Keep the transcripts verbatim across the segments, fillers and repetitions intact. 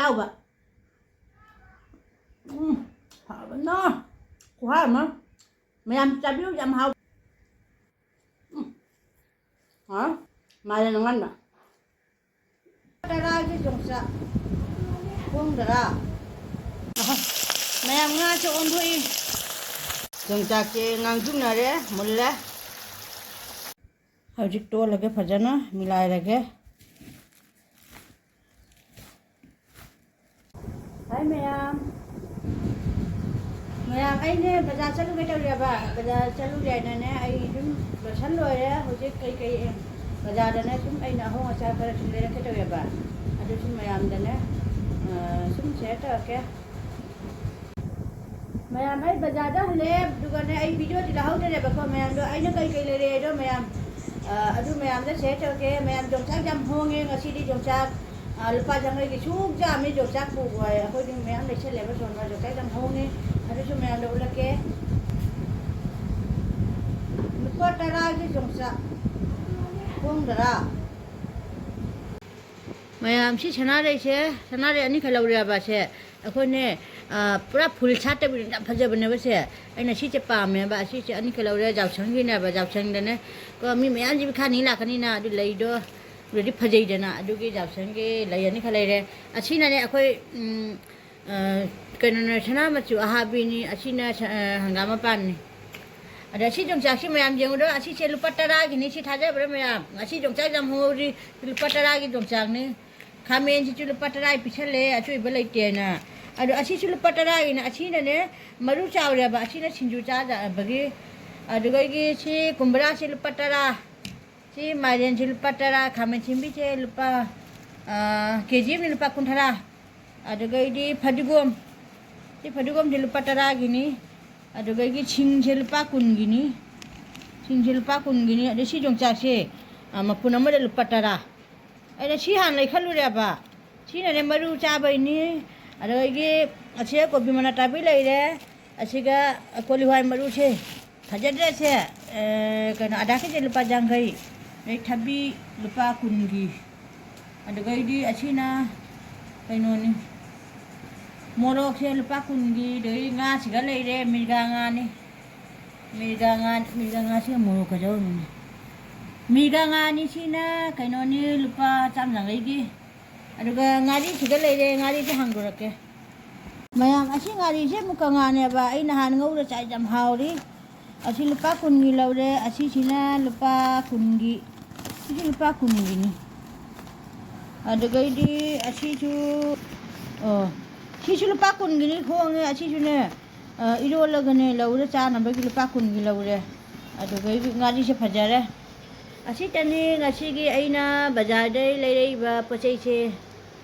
ꯍꯥꯎꯕ꯫ ꯎꯝ, ꯍꯥꯎꯕꯅ ꯈꯨꯍꯥꯎ ꯑꯃ꯫ ꯃꯌꯥꯝ ꯆꯥꯕꯤꯌꯨ, ꯌꯥꯝ ꯍꯥꯎ꯫ ꯎꯝ꯫ ꯍꯥꯎ꯫ ꯃꯥꯏꯔꯦꯟ ꯑꯉꯥꯟꯕ꯫ ꯇꯔꯥꯒꯤ ꯌꯣꯡꯆꯥꯛ꯫ ꯄꯨꯡ ꯇꯔꯥ꯫ ꯑꯍ꯫ ꯃꯌꯥꯝ ꯉꯥꯁꯦ ꯑꯣꯟꯊꯣꯛꯏ꯫ ꯌꯣꯡꯆꯥꯛꯁꯦ ꯉꯥꯡꯖꯨꯝꯅꯔꯦ, ꯃꯨꯜꯂꯦ꯫ ꯍꯧꯖꯤꯛ ꯇꯣꯜꯂꯒꯦ ꯐꯖꯅ, ꯃꯤꯂꯥꯏꯔꯒꯦ꯫ ꯍꯥꯏ ꯃꯌꯥꯝ꯫ ꯃꯌꯥꯝ, ꯑꯩꯅꯦ ꯕꯖꯥꯔ ꯆꯠꯂꯨꯒꯦ ꯇꯧꯔꯤꯑꯕ꯫ ꯕꯖꯥꯔ ꯆꯠꯂꯨꯒꯦ ꯍꯥꯏꯅꯅꯦ, ꯑꯩ ꯁꯨꯝ ꯂꯣꯏꯁꯟ ꯂꯣꯏꯔꯦ꯫ ꯍꯧꯖꯤꯛ ꯀꯩꯀꯩ ꯕꯖꯥꯔꯗꯅꯦ ꯁꯨꯝ ꯑꯩꯅ ꯑꯍꯣꯡ ꯑꯆꯥ ꯈꯔ ꯁꯨꯝ ꯂꯩꯔꯛꯀꯦ ꯇꯧꯔꯤꯑꯕ꯫ ꯑꯗꯨ ꯁꯨꯝ ꯃꯌꯥꯝꯗꯅꯦ, ꯑ, ꯁꯨꯝ share ꯇꯧꯔꯛꯀꯦ꯫ ꯃꯌꯥꯝ, ꯑꯩ ꯕꯖꯥꯔꯗ ꯍꯜꯂꯛꯑꯦ, ꯑꯗꯨꯒꯅꯦ ꯑꯩ videoꯗꯤ ꯂꯧꯍꯧꯗꯔꯦꯕꯀꯣ ꯃꯌꯥꯝꯗꯣ꯫ ꯑꯩꯅ ꯀꯩꯀꯩ ꯂꯩꯔꯛꯑꯦꯗꯣ ꯃꯌꯥꯝ, ꯑ, ꯑꯗꯨ ꯃꯌꯥꯝꯗ share ꯇꯧꯔꯛꯀꯦ꯫ ꯃꯌꯥꯝ, ꯌꯣꯡꯆꯥꯛ ꯌꯥꯝ ꯍꯣꯡꯉꯦ ꯉꯁꯤꯗꯤ꯫ ꯌꯣꯡꯆꯥꯛ, ꯑ, ꯂꯨꯄꯥ ꯌꯥꯡꯈꯩꯒꯤ ꯁꯨꯛ ꯌꯥꯝꯃꯤ꯫ ꯌꯣꯡꯆꯥꯛ ꯄꯨꯕ ꯍꯥꯏ, ꯑꯩꯈꯣꯏꯗꯤ ꯃꯌꯥꯝ ꯂꯩꯁꯜꯂꯦꯕ ꯁꯣꯝꯗ꯫ ꯌꯣꯡꯆꯥꯛ ꯌꯥꯝ ꯍꯣꯡꯉꯦ꯫ ꯑꯗꯨꯁꯨ ꯃꯌꯥꯝꯗ ꯎꯠꯂꯛꯀꯦ꯫ ꯂꯨꯄꯥ ꯇꯔꯥꯒꯤ ꯌꯣꯡꯆꯥꯛ ꯍꯣꯡꯗꯔꯥ? ꯃꯌꯥꯝ, ꯁꯤ ꯁꯅꯥꯔꯩꯁꯦ, ꯁꯅꯥꯔꯩ ꯑꯅꯤꯈꯛ ꯂꯧꯔꯦꯕ ꯁꯦ꯫ ꯑꯩꯈꯣꯏꯅꯦ, ꯑ, ꯄꯨꯔꯥ full ꯁꯥꯠꯇꯕꯤꯗ ꯌꯥꯝ ꯐꯖꯕꯅꯦꯕ ꯁꯦ꯫ ꯑꯩꯅ ꯁꯤꯁꯦ ꯄꯥꯝꯃꯦꯕ꯫ ꯑꯁꯤꯁꯦ ꯑꯅꯤꯈꯛ ꯂꯧꯔꯦ, ꯖꯥꯎꯁꯟꯒꯤꯅꯦꯕ꯫ ꯖꯥꯎꯁꯟꯗꯅꯦ ꯀꯣ, ꯃꯤ ꯃꯌꯥꯝꯁꯤ ꯈꯥꯅꯤ ꯂꯥꯛꯀꯅꯤꯅ, ꯑꯗꯨ ꯂꯩꯗꯣ ꯎꯔꯗꯤ ꯐꯖꯩꯗꯅ꯫ ꯑꯗꯨꯒꯤ ꯖꯥꯎꯁꯟꯒꯤ ꯂꯩ ꯑꯅꯤꯈꯛ ꯂꯩꯔꯦ꯫ ꯑꯁꯤꯅꯅꯦ ꯑꯩꯈꯣꯏ, ꯎꯝ, ꯑ, ꯀꯩꯅꯣꯅꯦ, ꯁꯅꯥ ꯃꯆꯨ ꯑꯍꯥꯕꯤꯅꯤ꯫ ꯑꯁꯤꯅ ꯁ-, ꯑ, ꯍꯪꯒꯥꯝ ꯃꯄꯥꯟꯅꯤ꯫ ꯑꯗ ꯁꯤ ꯌꯣꯡꯆꯥꯛꯁꯤ ꯃꯌꯥꯝ ꯌꯦꯡꯉꯨꯗꯣ꯫ ꯑꯁꯤꯁꯦ ꯂꯨꯄꯥ ꯇꯔꯥꯒꯤꯅꯤ꯫ ꯁꯤ ꯊꯥꯖꯕ꯭ꯔꯥ ꯃꯌꯥꯝ? ꯑꯁꯤ ꯌꯣꯡꯆꯥꯛ ꯌꯥꯝ ꯍꯣꯡꯍꯧꯔꯤ꯫ ꯂꯨꯄꯥ ꯇꯔꯥꯒꯤ ꯌꯣꯡꯆꯥꯛꯅꯤ꯫ ꯈꯥꯃꯦꯟꯁꯤꯁꯨ ꯂꯨꯄꯥ ꯇꯔꯥ ꯄꯤꯁꯜꯂꯦ, ꯑꯆꯣꯏꯕ ꯂꯩꯇꯦꯅ꯫ ꯑꯗꯣ ꯑꯁꯤꯁꯨ ꯂꯨꯄꯥ ꯇꯔꯥꯒꯤꯅ, ꯑꯁꯤꯅꯅꯦ ꯃꯔꯨ ꯆꯥꯎꯔꯦꯕ, ꯑꯁꯤꯅ ꯁꯤꯡꯖꯨ ꯆꯥꯗꯕꯒꯤ꯫ ꯑꯗꯨꯗꯒꯤ ꯁꯤ ꯀꯨꯝꯕ꯭ꯔꯥꯁꯤ ꯂꯨꯄꯥ ꯇꯔꯥ, ꯁꯤ ꯃꯥꯏꯔꯦꯟꯁꯤ ꯂꯨꯄꯥ ꯇꯔꯥ, ꯈꯥꯃꯦꯟ ꯑꯁꯤꯟꯕꯤꯁꯦ ꯂꯨꯄꯥ, ꯑ, KG ꯑꯃꯅ ꯂꯨꯄꯥ ꯀꯨꯟꯊ꯭ꯔꯥ꯫ ꯑꯗꯨꯗꯒꯤꯗꯤ ꯐꯗꯤꯒꯣꯝ, ꯁꯤ ꯐꯗꯤꯒꯣꯝꯁꯦ ꯂꯨꯄꯥ ꯇꯔꯥꯒꯤꯅꯤ꯫ ꯑꯗꯨꯗꯒꯤ ꯁꯤꯡꯁꯦ ꯂꯨꯄꯥ ꯀꯨꯟꯒꯤꯅꯤ꯫ ꯁꯤꯡꯁꯦ ꯂꯨꯄꯥ ꯀꯨꯟꯒꯤꯅꯤ꯫ ꯑꯗꯩ ꯁꯤ ꯌꯣꯡꯆꯥꯛꯁꯦ, ꯑ, ꯃꯄꯨꯟ ꯑꯃꯗ ꯂꯨꯄꯥ ꯇꯔꯥ꯫ ꯑꯩꯅ ꯁꯤ ꯍꯥꯟꯅ ꯂꯩꯈꯠꯂꯨꯔꯦꯕ꯫ ꯁꯤꯅꯅꯦ ꯃꯔꯨ ꯆꯥꯕꯩꯅꯤ꯫ ꯑꯗꯒꯤ ꯑꯁꯤ ꯀꯣꯕꯤ ꯃꯅꯥ ꯇꯥꯕꯤ ꯂꯩꯔꯦ꯫ ꯑꯁꯤꯒ ꯀꯣꯂꯤ ꯍꯋꯥꯏ ꯃꯔꯨꯁꯦ, ꯐꯖꯗ꯭ꯔꯦꯁꯦ꯫ ꯑꯦ, ꯀꯩꯅꯣ, ꯑꯗꯥ ꯀꯦꯖꯤ ꯂꯨꯄꯥ ꯌꯥꯡꯈꯩ꯫ ꯑꯗꯩ ꯊꯕꯤ ꯂꯨꯄꯥ ꯀꯨꯟꯒꯤ꯫ ꯑꯗꯨꯒꯩꯗꯤ ꯑꯁꯤꯅ ꯀꯩꯅꯣꯅꯤ, ꯃꯣꯔꯣꯛꯁꯦ ꯂꯨꯄꯥ ꯀꯨꯟꯒꯤ, ꯑꯗꯒꯤ ꯉꯥꯁꯤꯒ ꯂꯩꯔꯦ, ꯃꯤꯔꯒꯥ ꯉꯥꯅꯤ꯫ ꯃꯤꯔꯒꯥ ꯉꯥ, ꯃꯤꯔꯒꯥ ꯉꯥꯁꯤꯒ ꯃꯣꯔꯣꯛꯀ ꯆꯧꯔꯅꯤ꯫ ꯃꯤꯔꯒꯥ ꯉꯥꯅꯤ ꯁꯤꯅ ꯀꯩꯅꯣꯅꯤ, ꯂꯨꯄꯥ ꯆꯥꯝ ꯌꯥꯡꯈꯩꯒꯤ꯫ ꯑꯗꯨꯒ ꯉꯥꯔꯤꯁꯤꯒ ꯂꯩꯔꯦ, ꯉꯥꯔꯤꯁꯦ ꯍꯥꯡꯗꯣꯔꯛꯀꯦ꯫ ꯃꯌꯥꯝ, ꯑꯁꯤ ꯉꯥꯔꯤꯁꯦ ꯃꯨꯀ ꯉꯥꯅꯦꯕ, ꯑꯩ ꯅꯍꯥꯟ ꯉꯧꯔ ꯆꯥꯏ, ꯌꯥꯝ ꯍꯥꯎꯔꯤ꯫ ꯑꯁꯤ ꯂꯨꯄꯥ ꯀꯨꯟꯒꯤ ꯂꯧꯔꯦ, ꯑꯁꯤꯁꯤꯅ ꯂꯨꯄꯥ ꯀꯨꯟꯒꯤ, ꯁꯤꯁꯨ ꯂꯨꯄꯥ ꯀꯨꯟꯒꯤꯅꯤ꯫ ꯑꯗꯨꯒꯩꯗꯤ ꯑꯁꯤꯁꯨ, ꯑꯣ, ꯁꯤꯁꯨ ꯂꯨꯄꯥ ꯀꯨꯟꯒꯤꯅꯤ, ꯍꯣꯡꯉꯦ꯫ ꯑꯁꯤꯁꯨꯅꯦ, ꯑ, ꯏꯔꯣꯜꯂꯒꯅꯦ ꯂꯧꯔꯦ, ꯆꯥꯅꯕꯒꯤ ꯂꯨꯄꯥ ꯀꯨꯟꯒꯤ ꯂꯧꯔꯦ꯫ ꯑꯗꯨꯒꯩꯗꯤ ꯉꯥꯔꯤꯁꯦ ꯐꯖꯔꯦ꯫ ꯑꯁꯤꯇꯅꯤ ꯉꯁꯤꯒꯤ ꯑꯩꯅ ꯕꯖꯥꯔꯗꯩ ꯂꯩꯔꯛꯏꯕ ꯄꯣꯠ ꯆꯩꯁꯦ꯫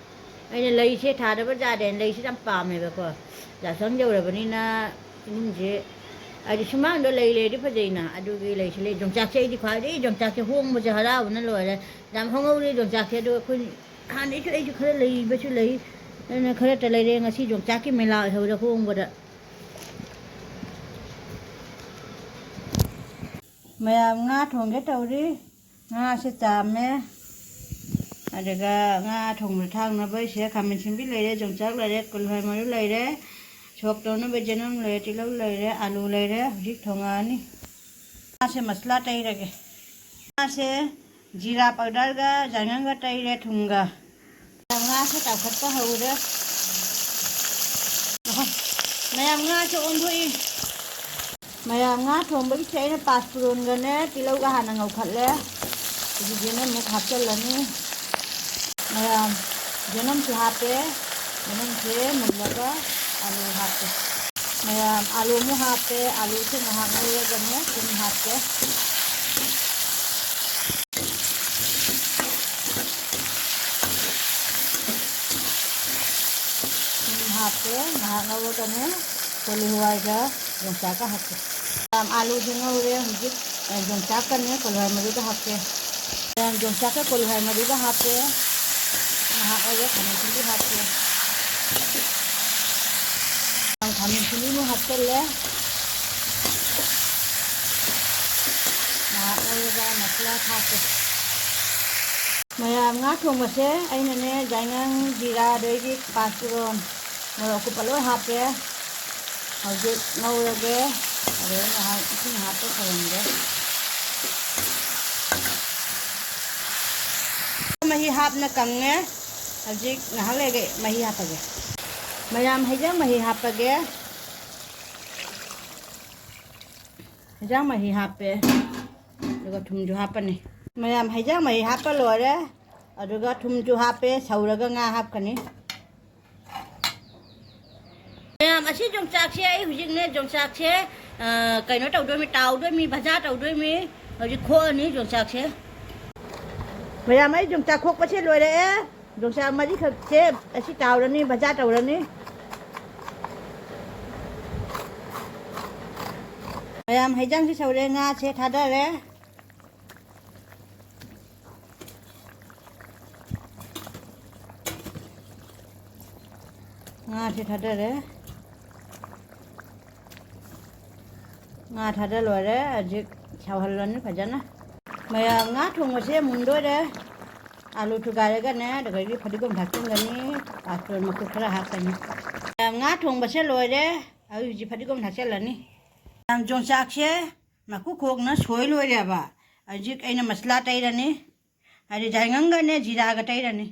ꯑꯩꯅ ꯂꯩꯁꯦ ꯊꯥꯗꯕ ꯌꯥꯗꯦꯅ, ꯂꯩꯁꯦ ꯌꯥꯝ ꯄꯥꯝꯃꯦꯕꯀꯣ꯫ ꯌꯥꯁꯪ ꯌꯧꯔꯕꯅꯤꯅ ꯏꯃꯨꯡꯁꯦ, ꯍꯥꯏꯗꯤ ꯁꯨꯃꯥꯡꯗ ꯂꯩ ꯂꯩꯔꯗꯤ ꯐꯖꯩꯅ, ꯑꯗꯨꯒꯤ ꯂꯩꯁꯦ ꯂꯩ꯫ ꯌꯣꯡꯆꯥꯛꯁꯦ ꯑꯩꯗꯤ ꯈ꯭ꯋꯥꯏꯗꯒꯤ, ꯌꯣꯡꯆꯥꯛꯁꯦ ꯍꯣꯡꯕꯁꯦ ꯍꯔꯥꯎꯕꯅ ꯂꯣꯏꯔꯦ꯫ ꯌꯥꯝ ꯍꯣꯡꯍꯧꯔꯤ ꯌꯣꯡꯆꯥꯛꯁꯦ꯫ ꯑꯗꯣ ꯑꯩꯈꯣꯏ ꯍꯥꯟꯅꯗꯩꯁꯨ ꯑꯩꯁꯨ ꯈꯔ ꯂꯩꯕꯁꯨ ꯂꯩ, ꯑꯗꯨꯅ ꯈꯔꯇ ꯂꯩꯔꯦ꯫ ꯉꯁꯤ ꯌꯣꯡꯆꯥꯛꯀꯤ ꯃꯦꯂꯥ ꯑꯣꯏꯍꯧꯔꯦ ꯍꯣꯡꯕꯗ꯫ ꯃꯌꯥꯝ ꯉꯥ ꯊꯣꯡꯒꯦ ꯇꯧꯔꯤ꯫ ꯉꯥꯁꯦ ꯆꯥꯝꯃꯦ꯫ ꯑꯗꯨꯒ ꯉꯥ ꯊꯣꯡꯕꯗ ꯊꯥꯛꯅꯕ ꯑꯩꯁꯦ ꯈꯥꯃꯦꯟ ꯑꯁꯤꯟꯕꯤ ꯂꯩꯔꯦ, ꯌꯣꯡꯆꯥꯛ ꯂꯩꯔꯦ, ꯀꯣꯂꯤ ꯍꯋꯥꯏ ꯃꯔꯨ ꯂꯩꯔꯦ, ꯁꯣꯛ ꯇꯧꯅꯕ ꯆꯅꯝ ꯂꯩꯔꯦ, ꯇꯤꯜꯍꯧ ꯂꯩꯔꯦ, ꯑꯥꯂꯨ ꯂꯩꯔꯦ꯫ ꯍꯧꯖꯤꯛ ꯊꯣꯡꯉꯛꯑꯅꯤ꯫ ꯉꯥꯁꯦ ꯃꯁꯂꯥ ꯇꯩꯔꯒꯦ꯫ ꯉꯥꯁꯦ ꯖꯤꯔꯥ ꯄꯥꯎꯗꯔꯒ ꯌꯥꯏꯉꯪꯒ ꯇꯩꯔꯦ, ꯊꯨꯝꯒ꯫ ꯉꯥꯁꯦ ꯇꯥꯎꯈꯠꯄ ꯍꯧꯔꯦ꯫ ꯑꯍꯣꯏ꯫ ꯃꯌꯥꯝ, ꯉꯥꯁꯦ ꯑꯣꯟꯊꯣꯛꯏ꯫ ꯃꯌꯥꯝ, ꯉꯥ ꯊꯣꯡꯕꯒꯤꯁꯦ ꯑꯩꯅ ꯄꯥꯁꯄꯨꯔꯣꯟꯒꯅꯦ ꯇꯤꯜꯍꯧꯒ ꯍꯥꯟꯅ ꯉꯧꯈꯠꯂꯦ꯫ ꯍꯧꯖꯤꯛ ꯌꯦꯅꯝ ꯑꯃꯨꯛ ꯍꯥꯞꯆꯤꯜꯂꯅꯤ꯫ ꯃꯌꯥꯝ, ꯌꯦꯅꯝꯁꯨ ꯍꯥꯞꯄꯦ꯫ ꯌꯦꯅꯝꯁꯦ ꯃꯨꯜꯂꯒ ꯑꯂꯨ ꯍꯥꯞꯄꯦ꯫ ꯃꯌꯥꯝ, ꯑꯂꯨ ꯑꯃꯨꯛ ꯍꯥꯞꯄꯦ꯫ ꯑꯂꯨꯁꯦ ꯉꯥꯏꯍꯥꯛ ꯉꯧꯔꯒꯅꯦ ꯊꯨꯝ ꯍꯥꯞꯄꯦ꯫ ꯊꯨꯝ ꯍꯥꯞꯄꯦ꯫ ꯉꯥꯏꯍꯥꯛ ꯉꯧꯔꯒꯅꯦ ꯀꯣꯂꯤ ꯍꯋꯥꯏꯒ ꯌꯣꯡꯆꯥꯛꯀ ꯍꯥꯞꯄꯦ꯫ ꯃꯌꯥꯝ, ꯑꯂꯨꯁꯦ ꯉꯧꯔꯦ꯫ ꯍꯧꯖꯤꯛ, ꯑ, ꯌꯣꯡꯆꯥꯛꯀꯅꯦ ꯀꯣꯂꯤ ꯍꯋꯥꯏ ꯃꯔꯨꯒ ꯍꯥꯞꯄꯦ꯫ ꯃꯌꯥꯝ, ꯌꯣꯡꯆꯥꯛꯀ ꯀꯣꯂꯤ ꯍꯋꯥꯏ ꯃꯔꯨꯒ ꯍꯥꯞꯄꯦ꯫ ꯉꯥꯏꯍꯥꯛ ꯉꯧꯔꯦ, ꯈꯥꯃꯦꯟ ꯑꯁꯤꯟꯕꯤ ꯍꯥꯞꯄꯦ꯫ ꯈꯥꯃꯦꯟ ꯑꯁꯤꯟꯕꯤꯃꯨꯛ ꯍꯥꯞꯆꯜꯂꯦ꯫ ꯉꯥꯏꯍꯥꯛ ꯉꯧꯔꯒ ꯃꯁꯂꯥ ꯊꯥꯛꯀꯦ꯫ ꯃꯌꯥꯝ, ꯉꯥ ꯊꯣꯡꯕꯁꯦ ꯑꯩꯅꯅꯦ ꯌꯥꯏꯉꯪ, ꯖꯤꯔꯥ, ꯑꯗꯩꯗꯤ ꯄꯥꯁꯄꯨꯔꯣꯟ, ꯃꯣꯔꯣꯛ ꯑꯀꯨꯞꯄ ꯂꯣꯏ ꯍꯥꯞꯄꯦ꯫ ꯍꯧꯖꯤꯛ ꯉꯧꯔꯒꯦ꯫ ꯑꯗꯩ ꯉꯥꯏꯍꯥꯛ ꯏꯁꯤꯡ ꯍꯥꯞꯄ ꯁꯧꯍꯟꯒꯦ꯫ ꯃꯍꯤ ꯍꯥꯞꯅ ꯀꯪꯉꯦ꯫ ꯍꯧꯖꯤꯛ ꯉꯥꯏꯍꯥꯛ ꯂꯩꯔꯒ ꯃꯍꯤ ꯍꯥꯞꯄꯒꯦ꯫ ꯃꯌꯥꯝ, ꯍꯩꯖꯥꯡ ꯃꯍꯤ ꯍꯥꯞꯄꯒꯦ꯫ ꯍꯩꯖꯥꯡ ꯃꯍꯤ ꯍꯥꯞꯄꯦ꯫ ꯑꯗꯨꯒ ꯊꯨꯝꯁꯨ ꯍꯥꯞꯄꯅꯤ꯫ ꯃꯌꯥꯝ, ꯍꯩꯖꯥꯡ ꯃꯍꯤ ꯍꯥꯞꯄ ꯂꯣꯏꯔꯦ꯫ ꯑꯗꯨꯒ ꯊꯨꯝꯁꯨ ꯍꯥꯞꯄꯦ꯫ ꯁꯧꯔꯒ ꯉꯥ ꯍꯥꯞꯀꯅꯤ꯫ ꯃꯌꯥꯝ, ꯑꯁꯤ ꯌꯣꯡꯆꯥꯛꯁꯦ ꯑꯩ ꯍꯧꯖꯤꯛꯅꯦ, ꯌꯣꯡꯆꯥꯛꯁꯦ, ꯑ, ꯀꯩꯅꯣ ꯇꯧꯗꯣꯏꯃꯤ, ꯇꯥꯎꯗꯣꯏꯃꯤ, ꯚꯖꯥ ꯇꯧꯗꯣꯏꯃꯤ꯫ ꯍꯧꯖꯤꯛ ꯈꯣꯛꯑꯅꯤ ꯌꯣꯡꯆꯥꯛꯁꯦ꯫ ꯃꯌꯥꯝ, ꯑꯩ ꯌꯣꯡꯆꯥꯛ ꯈꯣꯛꯄꯁꯦ ꯂꯣꯏꯔꯛꯑꯦ꯫ ꯌꯣꯡꯆꯥꯛ ꯃꯔꯤꯈꯛꯁꯦ ꯑꯁꯤ ꯇꯥꯎꯔꯅꯤ, ꯚꯖꯥ ꯇꯧꯔꯅꯤ꯫ ꯃꯌꯥꯝ, ꯍꯩꯖꯥꯡꯁꯤ ꯁꯧꯔꯦ, ꯉꯥꯁꯦ ꯊꯥꯗꯔꯦ꯫ ꯉꯥꯁꯦ ꯊꯥꯗꯔꯦ꯫ ꯉꯥ ꯊꯥꯗ ꯂꯣꯏꯔꯦ꯫ ꯍꯧꯖꯤꯛ ꯁꯧꯍꯜꯂꯅꯤ ꯐꯖꯅ꯫ ꯃꯌꯥꯝ, ꯉꯥ ꯊꯣꯡꯕꯁꯦ ꯃꯨꯟꯗꯣꯏꯔꯦ꯫ ꯑꯥꯂꯨ ꯊꯨꯒꯥꯏꯔꯒꯅꯦ, ꯑꯗꯨꯗꯒꯤ ꯐꯗꯤꯒꯣꯝ ꯊꯥꯛꯆꯤꯟꯒꯅꯤ꯫ ꯄꯥꯁꯄꯣꯔꯟ ꯃꯀꯨꯞ ꯈꯔ ꯍꯥꯞꯀꯅꯤ꯫ ꯃꯌꯥꯝ, ꯉꯥ ꯊꯣꯡꯕꯁꯦ ꯂꯣꯏꯔꯦ꯫ ꯑꯩ ꯍꯧꯖꯤꯛ ꯐꯗꯤꯒꯣꯝ ꯊꯥꯛꯆꯤꯜꯂꯅꯤ꯫ ꯃꯌꯥꯝ, ꯌꯣꯡꯆꯥꯛꯁꯦ ꯃꯀꯨ ꯈꯣꯛꯅ ꯁꯣꯏ ꯂꯣꯏꯔꯦꯕ꯫ ꯍꯧꯖꯤꯛ ꯑꯩꯅ ꯃꯁꯂꯥ ꯇꯩꯔꯅꯤ꯫ ꯍꯥꯏꯗꯤ ꯌꯥꯏꯉꯪꯒꯅꯦ ꯖꯤꯔꯥꯒ ꯇꯩꯔꯅꯤ꯫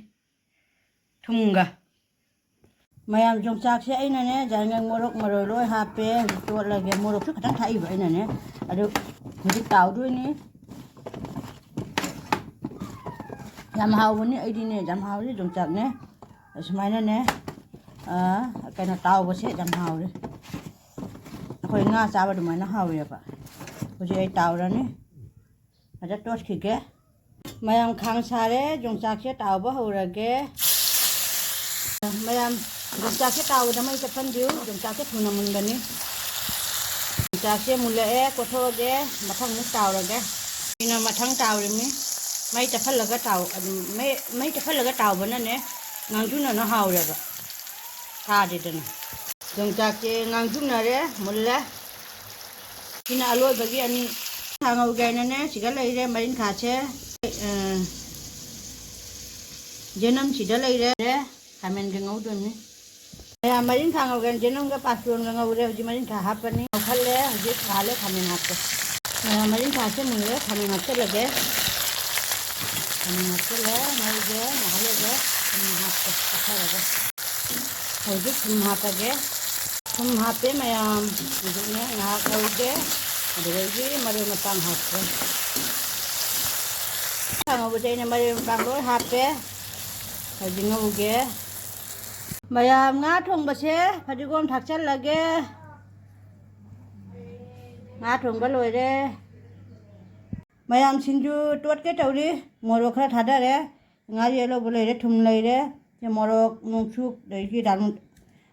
ꯊꯨꯝꯒ꯫ ꯃꯌꯥꯝ, ꯌꯣꯡꯆꯥꯛꯁꯦ ꯑꯩꯅꯅꯦ ꯌꯥꯏꯉꯪ, ꯃꯣꯔꯣꯛ, ꯃꯔꯣꯏ ꯂꯣꯏ ꯍꯥꯞꯄꯦ꯫ ꯍꯧꯖꯤꯛ ꯇꯣꯠꯂꯒꯦ꯫ ꯃꯣꯔꯣꯛꯁꯨ ꯈꯤꯇꯪ ꯊꯥꯛꯏꯕ ꯑꯩꯅꯅꯦ꯫ ꯑꯗꯨ ꯍꯧꯖꯤꯛ ꯇꯥꯎꯗꯣꯏꯅꯤ꯫ ꯌꯥꯝ ꯍꯥꯎꯕꯅꯤ꯫ ꯑꯩꯗꯤꯅꯦ ꯌꯥꯝ ꯍꯥꯎꯔꯤ ꯌꯣꯡꯆꯥꯛꯅꯦ꯫ ꯑꯁꯨꯃꯥꯏꯅꯅꯦ, ꯑ, ꯀꯩꯅꯣ, ꯇꯥꯎꯕꯁꯦ ꯌꯥꯝ ꯍꯥꯎꯔꯤ꯫ ꯑꯩꯈꯣꯏ ꯉꯥ ꯆꯥꯕ ꯑꯗꯨꯃꯥꯏꯅ ꯍꯥꯎꯋꯦꯕ꯫ ꯍꯧꯖꯤꯛ ꯑꯩ ꯇꯥꯎꯔꯅꯤ꯫ ꯐꯖꯅ ꯇꯣꯠꯈꯤꯒꯦ꯫ ꯃꯌꯥꯝ, ꯈꯥꯡ ꯁꯥꯔꯦ, ꯌꯣꯡꯆꯥꯛꯁꯦ ꯇꯥꯎꯕ ꯍꯧꯔꯒꯦ꯫ ꯃꯌꯥꯝ, ꯌꯣꯡꯆꯥꯛꯁꯦ ꯇꯥꯎꯕꯗ ꯃꯩ ꯆꯞꯍꯟꯕꯤꯌꯨ, ꯌꯣꯡꯆꯥꯛꯁꯦ ꯊꯨꯅ ꯃꯨꯟꯕꯅꯤ꯫ ꯌꯣꯡꯆꯥꯛꯁꯦ ꯃꯨꯜꯂꯛꯑꯦ, ꯀꯣꯠꯊꯣꯛꯑꯒꯦ, ꯃꯊꯪ ꯑꯃꯨꯛ ꯇꯥꯎꯔꯒꯦ꯫ ꯁꯤꯅ ꯃꯊꯪ ꯇꯥꯎꯔꯤꯃꯤ꯫ ꯃꯩ ꯇꯞꯍꯜꯂꯒ ꯇꯥꯎ-, ꯑꯗꯨꯝ ꯃꯩ, ꯃꯩ ꯇꯞꯍꯜꯂꯒ ꯇꯥꯎꯕꯅꯅꯦ ꯉꯥꯡꯖꯨꯅꯅ ꯍꯥꯎꯔꯦꯕ꯫ ꯊꯥꯗꯦꯗꯅ꯫ ꯌꯣꯡꯆꯥꯛꯁꯦ ꯉꯥꯡꯖꯨꯅꯔꯦ, ꯃꯨꯜꯂꯦ꯫ ꯁꯤꯅ ꯑꯂꯣꯏꯕꯒꯤ ꯑꯅꯤ꯫ ꯁꯥ ꯉꯧꯒꯦ ꯍꯥꯏꯅꯅꯦ, ꯁꯤꯒ ꯂꯩꯔꯦ ꯃꯔꯤꯟꯈꯥꯁꯦ꯫ ꯑ, ꯌꯦꯅꯝꯁꯤꯗ ꯂꯩꯔꯦ꯫ ꯈꯥꯃꯦꯟꯒ ꯉꯧꯗꯣꯏꯅꯤ꯫ ꯃꯌꯥꯝ ꯃꯔꯤꯡꯈꯥ ꯉꯧꯒꯦꯅ ꯌꯦꯅꯝꯒ ꯄꯥꯁꯇꯣꯟꯒ ꯉꯧꯔꯦ꯫ ꯍꯧꯖꯤꯛ ꯃꯔꯤꯡꯈꯥ ꯍꯥꯞꯄꯅꯤ꯫ ꯉꯧꯈꯠꯂꯦ꯫ ꯍꯧꯖꯤꯛ ꯉꯥꯜꯂꯦ ꯈꯥꯃꯦꯟ ꯍꯥꯞꯄꯦ꯫ ꯃꯌꯥꯝ ꯃꯔꯤꯡꯈꯥꯁꯦ ꯃꯨꯟꯂꯦ꯫ ꯈꯥꯃꯦꯟ ꯍꯥꯞꯆꯜꯂꯒꯦ꯫ ꯈꯥꯃꯦꯟ ꯍꯥꯞꯆꯜꯂꯦ꯫ ꯉꯧꯒꯦ꯫ ꯉꯥꯏꯍꯥꯛ ꯂꯩꯔꯒ ꯊꯨꯝ ꯍꯥꯞꯀꯦ꯫ ꯍꯥꯞꯆꯔꯒ ꯍꯧꯖꯤꯛ ꯊꯨꯝ ꯍꯥꯞꯄꯒꯦ꯫ ꯊꯨꯝ ꯍꯥꯞꯄꯦ ꯃꯌꯥꯝ꯫ ꯍꯧꯖꯤꯛꯅꯦ ꯉꯥꯏꯍꯥꯛ ꯉꯧꯒꯦ꯫ ꯑꯗꯨꯗꯒꯤ ꯃꯔꯣꯏ ꯃꯄꯥꯡ ꯍꯥꯞꯀꯦ꯫ ꯉꯧꯕꯁꯦ ꯑꯩꯅ ꯃꯔꯣꯏ ꯃꯄꯥꯡ ꯂꯣꯏ ꯍꯥꯞꯄꯦ꯫ ꯍꯧꯖꯤꯛ ꯉꯧꯒꯦ꯫ ꯃꯌꯥꯝ ꯉꯥ ꯊꯣꯡꯕꯁꯦ ꯐꯗꯤꯒꯣꯝ ꯊꯥꯛꯆꯜꯂꯒꯦ꯫ ꯉꯥ ꯊꯣꯡꯕ ꯂꯣꯏꯔꯦ꯫ ꯃꯌꯥꯝ ꯁꯤꯡꯖꯨ ꯇꯣꯠꯀꯦ ꯇꯧꯔꯤ꯫ ꯃꯣꯔꯣꯛ ꯈꯔ ꯊꯥꯗꯔꯦ꯫ ꯉꯥꯔꯤ ꯑꯂꯧꯕ ꯂꯩꯔꯦ, ꯊꯨꯝ ꯂꯩꯔꯦ, ꯁꯦ ꯃꯣꯔꯣꯛ, ꯅꯣꯡꯁꯨꯛ, ꯑꯗꯒꯤ ꯗꯥꯜꯃꯨ-,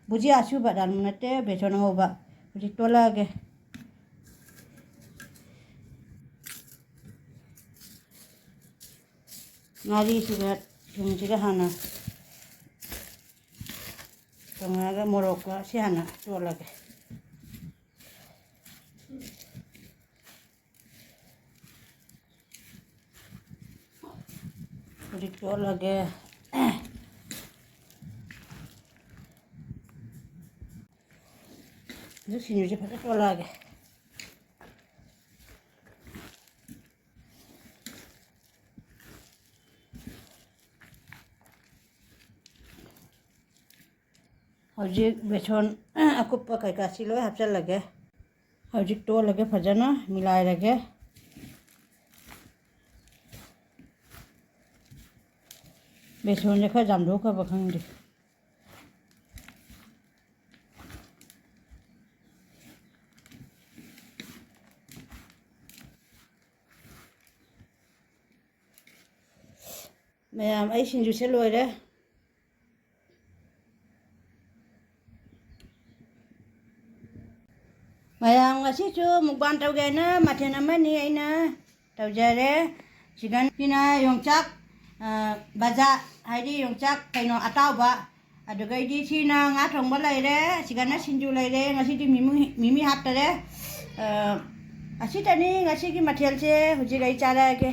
ꯕꯨꯖꯤꯌꯥ ꯑꯁꯨꯕ, ꯗꯥꯜꯃꯨ ꯅꯠꯇꯦ, ꯕꯦꯁꯣꯟ ꯑꯉꯧꯕ꯫ ꯍꯧꯖꯤꯛ ꯇꯣꯠꯂꯛꯑꯒꯦ꯫ ꯉꯥꯔꯤꯁꯤꯒ ꯊꯨꯝꯁꯤꯒ ꯍꯥꯟꯅ ꯀꯪꯉꯛꯑꯒ ꯃꯣꯔꯣꯛꯀ ꯁꯤ ꯍꯥꯟꯅ ꯇꯣꯠꯂꯒꯦ꯫ ꯍꯧꯖꯤꯛ ꯇꯣꯠꯂꯒꯦ꯫ ꯑꯗꯨ ꯁꯤꯡꯖꯨꯁꯦ ꯐꯖꯅ ꯇꯣꯠꯂꯛꯑꯒꯦ꯫ ꯍꯧꯖꯤꯛ ꯕꯦꯁꯣꯟ ꯑꯀꯨꯞꯄ ꯀꯩꯀꯥꯁꯤ ꯂꯣꯏ ꯍꯥꯞꯆꯜꯂꯒꯦ꯫ ꯍꯧꯖꯤꯛ ꯇꯣꯠꯂꯒꯦ ꯐꯖꯅ ꯃꯤꯂꯥꯏꯔꯒꯦ꯫ ꯕꯦꯁꯣꯟꯁꯦ ꯈꯔ ꯌꯥꯝꯊꯣꯛꯈ꯭ꯔꯕ ꯈꯪꯗꯦ꯫ ꯃꯌꯥꯝ, ꯑꯩ ꯁꯤꯡꯖꯨꯁꯦ ꯂꯣꯏꯔꯦ꯫ ꯃꯌꯥꯝ, ꯉꯁꯤꯁꯨ ꯃꯨꯛꯕꯥꯡ ꯇꯧꯒꯦ ꯍꯥꯏꯅ ꯃꯊꯦꯜ ꯑꯃꯅꯤ ꯑꯩꯅ ꯇꯧꯖꯔꯦ꯫ ꯆꯤꯀꯟꯁꯤꯅ ꯌꯣꯡꯆꯥꯛ, ꯑ, ꯕꯖꯥ, ꯍꯥꯏꯗꯤ ꯌꯣꯡꯆꯥꯛ ꯀꯩꯅꯣ ꯑꯇꯥꯎꯕ, ꯑꯗꯨꯒꯩꯗꯤ ꯁꯤꯅ ꯉꯥ ꯊꯣꯡꯕ ꯂꯩꯔꯦ, ꯆꯤꯀꯟꯅ ꯁꯤꯡꯖꯨ ꯂꯩꯔꯦ, ꯉꯁꯤꯗꯤ ꯃꯤꯃꯤ, ꯃꯤꯃꯤ ꯍꯥꯞꯇꯔꯦ꯫ ꯑ, ꯑꯁꯤꯇꯅꯤ ꯉꯁꯤꯒꯤ ꯃꯊꯦꯜꯁꯦ꯫ ꯍꯧꯖꯤꯛ ꯑꯩ ꯆꯥꯔꯛꯑꯒꯦ꯫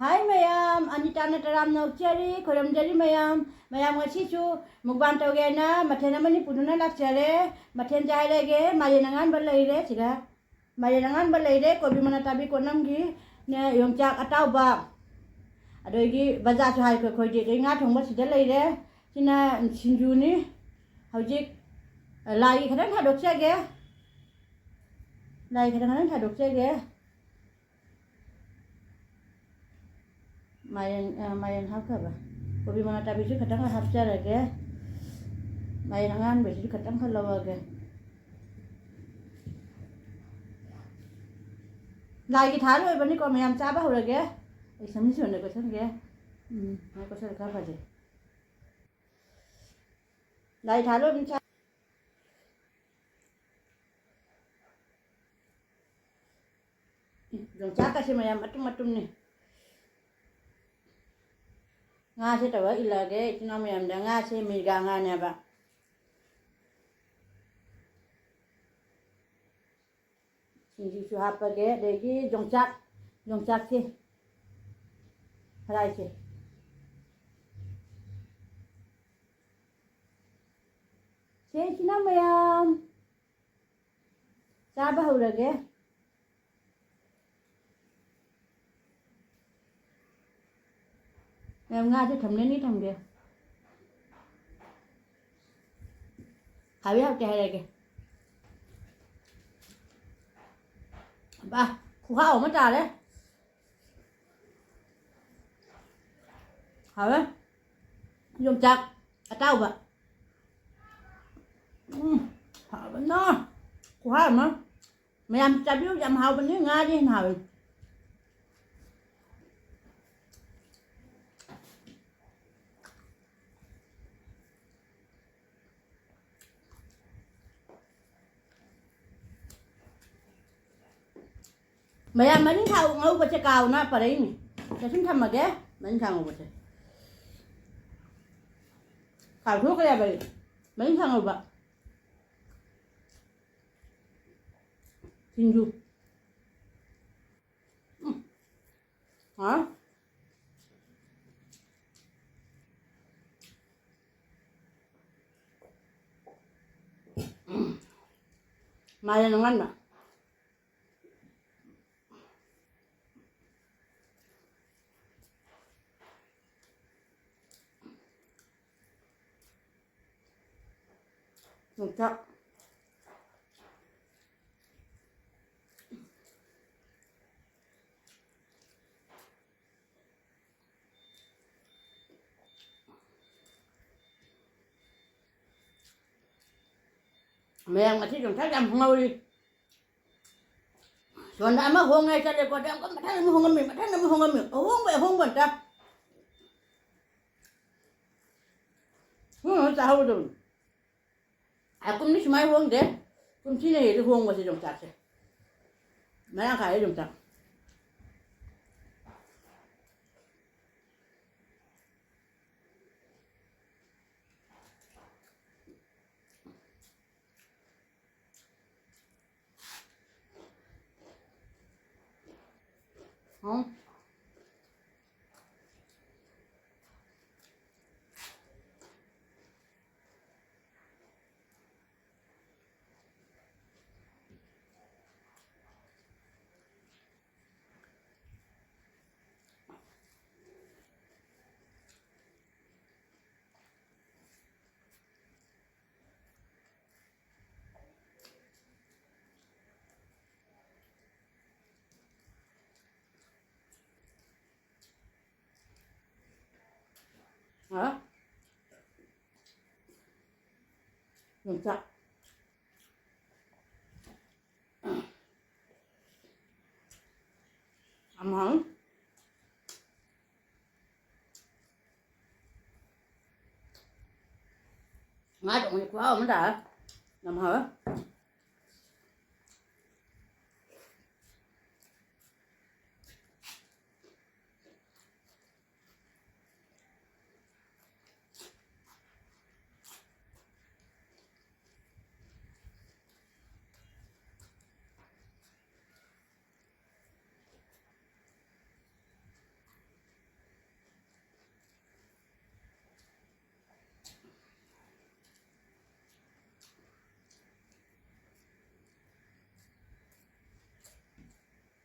ꯍꯥꯏ ꯃꯌꯥꯝ, ꯑꯅꯤꯇꯥꯅ ꯇꯔꯥꯝꯅ ꯑꯣꯛꯆꯔꯤ, ꯈꯣꯏꯔꯝꯖꯔꯤ ꯃꯌꯥꯝ꯫ ꯃꯌꯥꯝ ꯉꯁꯤꯁꯨ mukbang ꯇꯧꯒꯦꯅ ꯃꯊꯦꯜ ꯑꯃꯅꯤ ꯄꯨꯗꯨꯅ ꯂꯥꯛꯆꯔꯦ꯫ ꯃꯊꯦꯜꯁꯦ ꯍꯥꯏꯔꯒꯦ, ꯃꯥꯏꯔꯦꯟ ꯑꯉꯥꯟꯕ ꯂꯩꯔꯦ ꯁꯤꯗ꯫ ꯃꯥꯏꯔꯦꯟ ꯑꯉꯥꯟꯕ ꯂꯩꯔꯦ, ꯀꯣꯕꯤ ꯃꯅꯥ ꯇꯥꯕꯤ ꯀꯣꯠꯅꯝꯒꯤ, ꯅꯦ, ꯌꯣꯡꯆꯥꯛ ꯑꯇꯥꯎꯕ, ꯑꯗꯒꯤ ꯕꯖꯥꯔꯁꯨ ꯍꯥꯏꯈ꯭ꯔꯦ ꯑꯩꯈꯣꯏꯗꯤ, ꯑꯗꯩ ꯉꯥ ꯊꯣꯡꯕ ꯁꯤꯗ ꯂꯩꯔꯦ꯫ ꯁꯤꯅ ꯁꯤꯡꯖꯨꯅꯤ꯫ ꯍꯧꯖꯤꯛ ꯂꯥꯏꯒꯤ ꯈꯤꯇꯪ ꯊꯥꯗꯣꯛꯆꯒꯦ꯫ ꯂꯥꯏꯒꯤ ꯈꯤꯇꯪ ꯈꯤꯇꯪ ꯊꯥꯗꯣꯛꯆꯒꯦ꯫ ꯃꯥꯏꯔꯦꯟ, ꯑ, ꯃꯥꯏꯔꯦꯟ ꯍꯥꯞꯈ꯭ꯔꯕ? ꯀꯣꯕꯤ ꯃꯅꯥ ꯇꯥꯕꯤꯁꯨ ꯈꯤꯇꯪ ꯍꯥꯞꯆꯔꯒꯦ꯫ ꯃꯥꯏꯔꯦꯟ ꯑꯉꯥꯟꯕꯁꯤꯁꯨ ꯈꯤꯇꯪ ꯈꯜꯂꯧꯔꯒꯦ꯫ ꯂꯥꯏꯒꯤ ꯊꯥ ꯂꯣꯏꯕꯅꯤꯀꯣ, ꯃꯌꯥꯝ ꯆꯥꯕ ꯍꯧꯔꯒꯦ꯫ ꯑꯩ ꯁꯝꯁꯤꯠ ꯁꯣꯟꯗ ꯀꯣꯠꯁꯟꯒꯦ꯫ ꯎꯝ, ꯁꯨꯃꯥꯏꯅ ꯀꯣꯠꯁꯜꯂ ꯈꯔ ꯐꯖꯩ꯫ ꯂꯥꯏ ꯊꯥ ꯂꯣꯏꯕꯅꯤ ꯆꯥ-, ꯌꯣꯡꯆꯥꯛꯀꯁꯦ ꯃꯌꯥꯝ ꯃꯇꯨꯝ ꯃꯇꯨꯝꯅꯤ꯫ ꯉꯥꯁꯦ ꯇꯧꯔ ꯏꯜꯂꯛꯑꯒꯦ ꯏꯆꯤꯟ ꯏꯅꯥꯎ ꯃꯌꯥꯝꯗ꯫ ꯉꯥꯁꯦ ꯃꯤꯔꯒꯥ ꯉꯥꯅꯦꯕ꯫ ꯁꯤꯡꯖꯨꯁꯨ ꯍꯥꯞꯄꯒꯦ, ꯑꯗꯒꯤ ꯌꯣꯡꯆꯥꯛ, ꯌꯣꯡꯆꯥꯛꯁꯦ, ꯐꯔꯥꯏꯁꯦ꯫ ꯁꯦ ꯏꯆꯤꯟ ꯏꯅꯥꯎ ꯃꯌꯥꯝ, ꯆꯥꯕ ꯍꯧꯔꯒꯦ꯫ ꯃꯌꯥꯝ, ꯉꯥꯁꯦ ꯊꯝꯒꯦ, ꯑꯅꯤ ꯊꯝꯒꯦ꯫ ꯍꯥꯎꯏ ꯍꯥꯎꯇꯦ ꯍꯥꯏꯔꯒꯦ꯫ ꯕꯥ, ꯈꯨꯍꯥꯎ ꯑꯃ ꯇꯥꯔꯦ꯫ ꯍꯥꯎꯋꯦ꯫ ꯌꯣꯡꯆꯥꯛ ꯑꯇꯥꯎꯕ꯫ ꯎꯝ, ꯍꯥꯎꯕꯅ ꯈꯨꯍꯥꯎ ꯑꯃ꯫ ꯃꯌꯥꯝ ꯆꯥꯕꯤꯌꯨ, ꯌꯥꯝ ꯍꯥꯎꯕꯅꯤ, ꯉꯥꯗꯤ ꯍꯦꯟꯅ ꯍꯥꯎꯋꯤ꯫ ꯃꯌꯥꯝ ꯃꯅꯤꯡꯈꯥ ꯉꯧꯕꯁꯦ ꯀꯥꯎꯅ ꯄꯔꯛꯏꯅꯤ꯫ ꯁꯦ ꯁꯨꯝ ꯊꯝꯃꯒꯦ, ꯃꯅꯤꯡꯈꯥ ꯉꯧꯕꯁꯦ꯫ ꯀꯥꯎꯊꯣꯛꯈ꯭ꯔꯦꯕ ꯑꯩ꯫ ꯃꯅꯤꯡꯈꯥ ꯉꯧꯕ꯫ ꯁꯤꯡꯖꯨ꯫ ꯎꯝ꯫ ꯍꯥ? ꯃꯥꯏꯔꯦꯟ ꯑꯉꯥꯟꯕ꯫ ꯌꯣꯡꯆꯥꯛ꯫ ꯃꯌꯥꯝ ꯉꯁꯤ ꯌꯣꯡꯆꯥꯛ ꯌꯥꯝ ꯍꯣꯡꯍꯧꯔꯤ꯫ ꯁꯣꯝꯗ ꯑꯃ ꯍꯣꯡꯉꯦ ꯆꯠꯂꯦꯀꯣ, ꯑꯗ ꯑꯃꯨꯛꯀ ꯃꯊꯪ ꯑꯃ ꯍꯣꯡꯉꯝꯃꯤ, ꯃꯊꯪ ꯑꯃ ꯍꯣꯡꯉꯝꯃꯤ, ꯑꯍꯣꯡꯕꯩ ꯑꯍꯣꯡꯕ ꯉꯥꯛꯇ꯫ ꯍꯣꯡꯉ ꯆꯥꯍꯧꯒꯗꯕꯅꯤ꯫ ꯑ, ꯀꯨꯝꯗꯤ ꯁꯨꯃꯥꯏꯅ ꯍꯣꯡꯗꯦ꯫ ꯀꯨꯝꯁꯤꯅ ꯍꯦꯜꯂꯤ ꯍꯣꯡꯕꯁꯦ ꯌꯣꯡꯆꯥꯛꯁꯦ꯫ ꯃꯔꯥꯡ ꯀꯥꯏ ꯌꯣꯡꯆꯥꯛ꯫ ꯎꯝ꯫ ꯍꯥ? ꯌꯣꯡꯆꯥꯛ꯫ ꯌꯥꯝ ꯍꯥꯎꯏ꯫ ꯉꯥ ꯊꯣꯡꯕꯁꯦ ꯈꯨꯍꯥꯎ ꯑꯃ ꯇꯥꯔꯦ꯫ ꯌꯥꯝ ꯍꯥꯎꯋꯦ꯫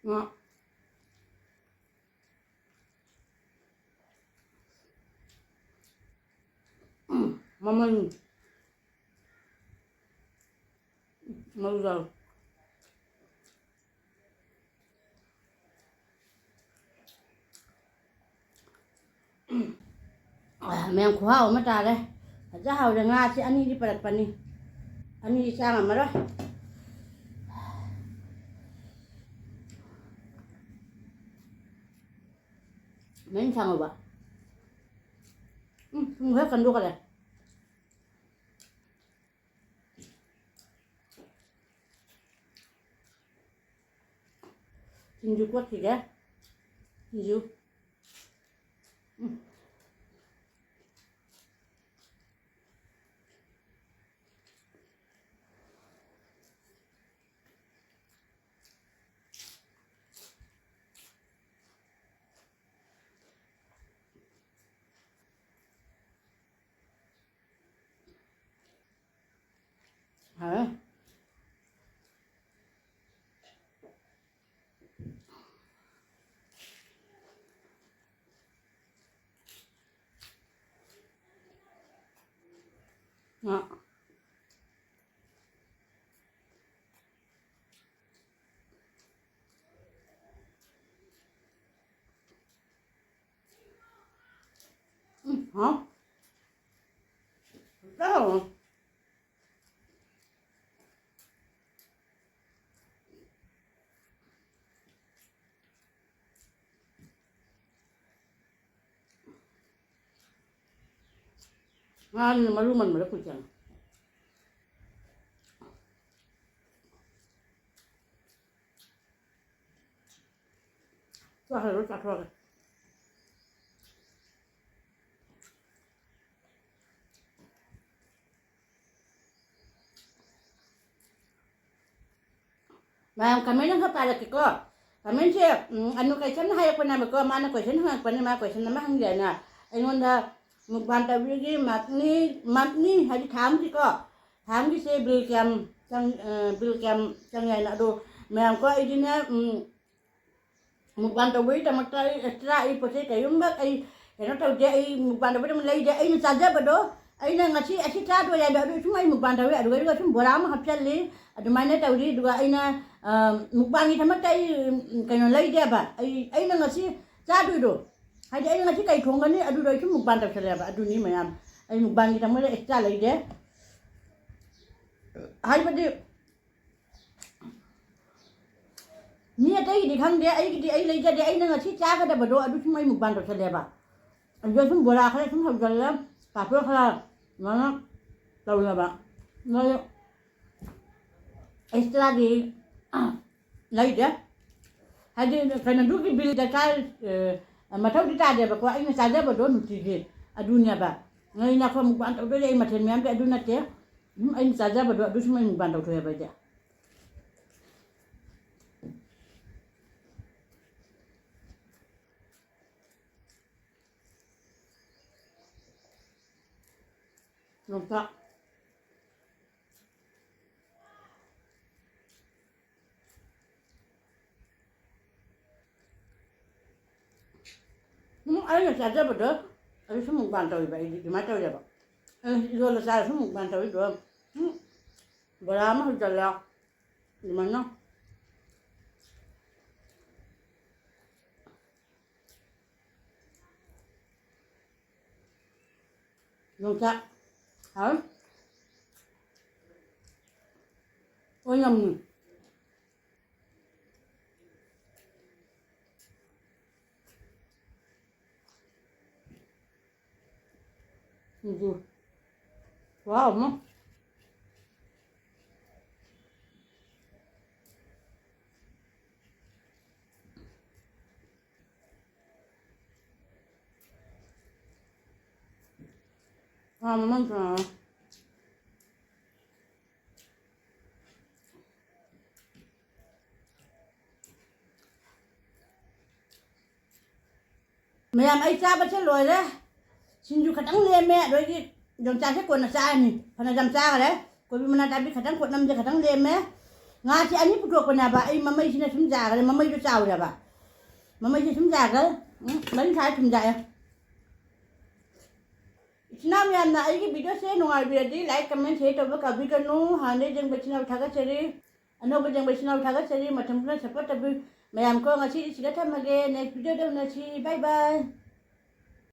ꯉꯥ꯫ ꯎꯝ, ꯃꯃꯜ꯫ ꯃꯔꯨ ꯌꯥꯎ꯫ ꯃꯌꯥꯝ, ꯈꯨꯍꯥꯎ ꯑꯃ ꯇꯥꯔꯦ꯫ ꯐꯖ ꯍꯥꯎꯔꯦ꯫ ꯉꯥꯁꯦ ꯑꯅꯤꯗꯤ ꯄꯔꯛꯄꯅꯤ, ꯑꯅꯤꯗꯤ ꯆꯥ ꯉꯝꯃꯔꯣꯏ꯫ ꯃꯅꯤꯡ ꯊꯥꯡꯉꯨꯕ꯫ ꯎꯝ, ꯊꯨꯝ ꯈꯔ ꯀꯟꯗꯣꯛꯈꯔꯦ꯫ ꯁꯤꯡꯖꯨ ꯀꯣꯠꯈꯤꯒꯦ꯫ ꯁꯤꯡꯖꯨ꯫ ꯎꯝ꯫ ꯍꯥꯎꯋꯦ꯫ ꯉꯥ꯫ ꯎꯝ, ꯍꯥꯎ꯫ ꯐꯖꯅ ꯍꯥꯎꯋꯦ꯫ ꯉꯥꯅꯤꯅ ꯃꯔꯨ ꯃꯟꯕꯗ ꯀꯨꯏ ꯆꯪꯉꯤ꯫ ꯆꯥꯈ꯭ꯔꯦ, ꯂꯣꯏ ꯆꯥꯊꯣꯛꯑꯒꯦ꯫ ꯃꯌꯥꯝ comment ꯑꯃꯈꯛ ꯄꯥꯔꯛꯀꯦꯀꯣ꯫ Commentꯁꯦ, ꯎꯝ, ꯑꯅꯨ ꯀꯩꯁꯟꯅ ꯍꯥꯏꯔꯛꯄꯅꯦꯕꯀꯣ꯫ ꯃꯥꯅ question ꯍꯪꯉꯛꯄꯅꯦ, ꯃꯥ question ꯑꯃ ꯍꯪꯒꯦꯅ꯫ ꯑꯩꯉꯣꯟꯗ ꯃꯨꯛꯕꯥꯡ ꯇꯧꯕꯤꯔꯒꯤ monthly, monthly ꯍꯥꯏꯗꯤ ꯊꯥ ꯑꯃꯒꯤꯀꯣ꯫ ꯊꯥ ꯑꯃꯒꯤꯁꯦ bill ꯀꯌꯥꯝ ꯆꯪ-, ꯑ, bill ꯀꯌꯥꯝ ꯆꯪꯉꯦ ꯍꯥꯏꯅ꯫ ꯑꯗꯣ ꯃꯌꯥꯝꯀꯣ, ꯑꯩꯗꯤꯅꯦ, ꯎꯝ, ꯃꯨꯛꯕꯥꯡ ꯇꯧꯕꯒꯤꯗꯃꯛꯇ ꯑꯩ ꯑꯦꯛꯁꯇ꯭ꯔꯥ ꯑꯩ ꯄꯣꯠ ꯆꯩ ꯀꯔꯤꯒꯨꯝꯕ ꯑꯩ ꯀꯩꯅꯣ ꯇꯧꯗꯦ꯫ ꯑꯩ ꯃꯨꯛꯕꯥꯡ ꯇꯧꯕꯒꯤꯗꯃꯛ ꯂꯩꯗꯦ꯫ ꯑꯩꯅ ꯆꯥꯖꯕꯗꯣ, ꯑꯩꯅ ꯉꯁꯤ ꯑꯁꯤ ꯆꯥꯗꯣꯏ ꯍꯥꯏꯗꯣ ꯑꯗꯨ ꯁꯨꯝ ꯑꯩ ꯃꯨꯛꯕꯥꯡ ꯇꯧꯋꯦ꯫ ꯑꯗꯨꯒ ꯑꯩꯒ ꯁꯨꯝ ꯕꯣꯔꯥ ꯑꯃ ꯍꯥꯞꯆꯜꯂꯤ, ꯑꯗꯨꯃꯥꯏꯅ ꯇꯧꯔꯤ꯫ ꯑꯗꯨꯒ ꯑꯩꯅ, ꯑ, ꯃꯨꯛꯕꯥꯡꯒꯤꯗꯃꯛꯇ ꯑꯩ, ꯎꯝ, ꯀꯩꯅꯣ ꯂꯩꯗꯦꯕ꯫ ꯑꯩ, ꯑꯩꯅ ꯉꯁꯤ ꯆꯥꯗꯣꯏꯗꯣ, ꯍꯥꯏꯗꯤ ꯑꯩꯅ ꯉꯁꯤ ꯀꯩ ꯊꯣꯡꯒꯅꯤ ꯑꯗꯨꯗꯣ ꯑꯩ ꯁꯨꯝ ꯃꯨꯛꯕꯥꯡ ꯇꯧꯁꯜꯂꯦꯕ꯫ ꯑꯗꯨꯅꯤ ꯃꯌꯥꯝ, ꯑꯩ ꯃꯨꯛꯕꯥꯡꯒꯤꯗꯃꯛꯇ ꯑꯦꯛꯁꯇ꯭ꯔꯥ ꯂꯩꯗꯦ꯫ ꯍꯥꯏꯕꯗꯤ ꯃꯤ ꯑꯇꯩꯒꯤꯗꯤ ꯈꯪꯗꯦ, ꯑꯩꯒꯤꯗꯤ ꯑꯩ ꯂꯩꯖꯗꯦ꯫ ꯑꯩꯅ ꯉꯁꯤ ꯆꯥꯒꯗꯕꯗꯣ ꯑꯗꯨ ꯁꯨꯝ ꯑꯩ ꯃꯨꯛꯕꯥꯡ ꯇꯧꯁꯜꯂꯦꯕ꯫ ꯑꯗꯨꯗ ꯁꯨꯝ ꯕꯣꯔꯥ ꯈꯔ ꯁꯨꯝ ꯍꯧꯖꯜꯂꯦ, ꯄꯥꯐꯣꯔ ꯈꯔ ꯑꯗꯨꯃꯥꯏꯅ ꯇꯧꯔꯕ꯫ ꯃꯣꯏ ꯑꯦꯛꯁꯇ꯭ꯔꯥꯗꯤ ꯂꯩꯗꯦ꯫ ꯍꯥꯏꯗꯤ ꯀꯩꯅꯣꯗꯨꯒꯤ ꯕꯤꯜ ꯗꯔꯀꯥꯔ, ꯑ, ꯃꯊꯧꯗꯤ ꯇꯥꯗꯦꯕꯀꯣ꯫ ꯑꯩꯅ ꯆꯥꯖꯕꯗꯣ ꯅꯨꯡꯇꯤꯒꯤ ꯑꯗꯨꯅꯦꯕ꯫ ꯑꯩꯅ ꯑꯩꯈꯣꯏ ꯃꯨꯛꯕꯥꯡ ꯇꯧꯗꯣꯏꯁꯦ ꯑꯩ ꯃꯊꯦꯜ ꯃꯌꯥꯝꯗꯤ ꯑꯗꯨ ꯅꯠꯇꯦ꯫ ꯁꯨꯝ ꯑꯩꯅ ꯆꯥꯖꯕꯗꯣ ꯑꯗꯨ ꯁꯨꯝ ꯑꯩ ꯃꯨꯛꯕꯥꯡ ꯇꯧꯊꯣꯛꯑꯦꯕ ꯑꯩꯗꯤ꯫ ꯌꯣꯡꯆꯥꯛ꯫ ꯎꯝ, ꯑꯩꯅ ꯆꯥꯖꯕꯗꯣ ꯑꯗꯨ ꯁꯨꯝ ꯃꯨꯛꯕꯥꯡ ꯇꯧꯋꯦꯕ ꯑꯩꯗꯤ, ꯑꯗꯨꯃꯥꯏꯅ ꯇꯧꯋꯦꯕ꯫ ꯑꯩ ꯏꯔꯣꯜꯂ ꯆꯥꯔ ꯁꯨꯝ ꯃꯨꯛꯕꯥꯡ ꯇꯧꯋꯤꯗꯣ꯫ ꯎꯝ, ꯕꯣꯔꯥ ꯑꯃ ꯍꯧꯖꯤꯜꯂꯦ꯫ ꯑꯗꯨꯃꯥꯏꯅ꯫ ꯌꯣꯡꯆꯥꯛ꯫ ꯍꯥꯎ꯫ ꯑꯣꯏꯅꯝꯃꯤ꯫ ꯁꯤꯡꯖꯨ꯫ ꯈꯨꯍꯥꯎ ꯑꯃ꯫ ꯉꯥ ꯃꯃꯜ ꯀꯌꯥꯅꯣ? ꯃꯌꯥꯝ, ꯑꯩ ꯆꯥꯕꯁꯦ ꯂꯣꯏꯔꯦ꯫ ꯁꯤꯡꯖꯨ ꯈꯇꯪ ꯂꯦꯝꯃꯦ, ꯑꯗꯒꯤ ꯌꯣꯡꯆꯥꯛꯁꯦ ꯀꯣꯟꯅ ꯆꯥꯔꯅꯤ꯫ ꯐꯅ ꯌꯥꯝ ꯆꯥꯈꯔꯦ꯫ ꯀꯣꯕꯤ ꯃꯅꯥ ꯀꯥꯕꯤ ꯈꯇꯪ ꯀꯣꯠꯅꯝꯁꯦ ꯈꯇꯪ ꯂꯦꯝꯃꯦ꯫ ꯉꯥꯁꯦ ꯑꯅꯤ ꯄꯨꯊꯣꯛꯄꯅꯦꯕ꯫ ꯑꯩ ꯃꯃꯩꯁꯤꯅ ꯁꯨꯝ ꯌꯥꯈꯔꯦ, ꯃꯃꯩꯗꯣ ꯆꯥꯎꯔꯦꯕ꯫ ꯃꯃꯩꯁꯦ ꯁꯨꯝ ꯌꯥꯒ꯫ ꯎꯝ, ꯃꯔꯤ ꯊꯥ ꯊꯨꯝꯖꯥꯏ꯫ ꯏꯆꯤꯟ ꯏꯅꯥꯎ ꯃꯌꯥꯝꯅ ꯑꯩꯒꯤ ꯚꯤꯗꯤꯑꯣꯁꯦ ꯅꯨꯡꯉꯥꯏꯕꯤꯔꯗꯤ ꯂꯥꯏꯛ, ꯀꯃꯦꯟ, ꯁꯤꯌꯔ ꯇꯧꯕ ꯀꯥꯎꯕꯤꯒꯅꯨ꯫ ꯍꯥꯟꯅꯗꯩ ꯌꯦꯡꯕ ꯏꯆꯤꯟ ꯏꯅꯥꯎ ꯊꯥꯒꯠꯆꯔꯤ꯫ ꯑꯅꯧꯕ ꯌꯦꯡꯕ ꯏꯆꯤꯟ ꯏꯅꯥꯎ ꯊꯥꯒꯠꯆꯔꯤ꯫ ꯃꯇꯝ ꯄꯨꯝꯅ ꯁꯞꯄꯣꯔꯠ ꯇꯧꯕꯤ ꯃꯌꯥꯝ ꯀꯣ꯫ ꯉꯁꯤꯗꯤ ꯁꯤꯗ ꯊꯝꯃꯒꯦ꯫ ꯅꯦꯛꯁ ꯚꯤꯗꯤꯑꯣꯗ ꯎꯅꯁꯤ꯫ ꯕꯥꯏ ꯕꯥꯏ꯫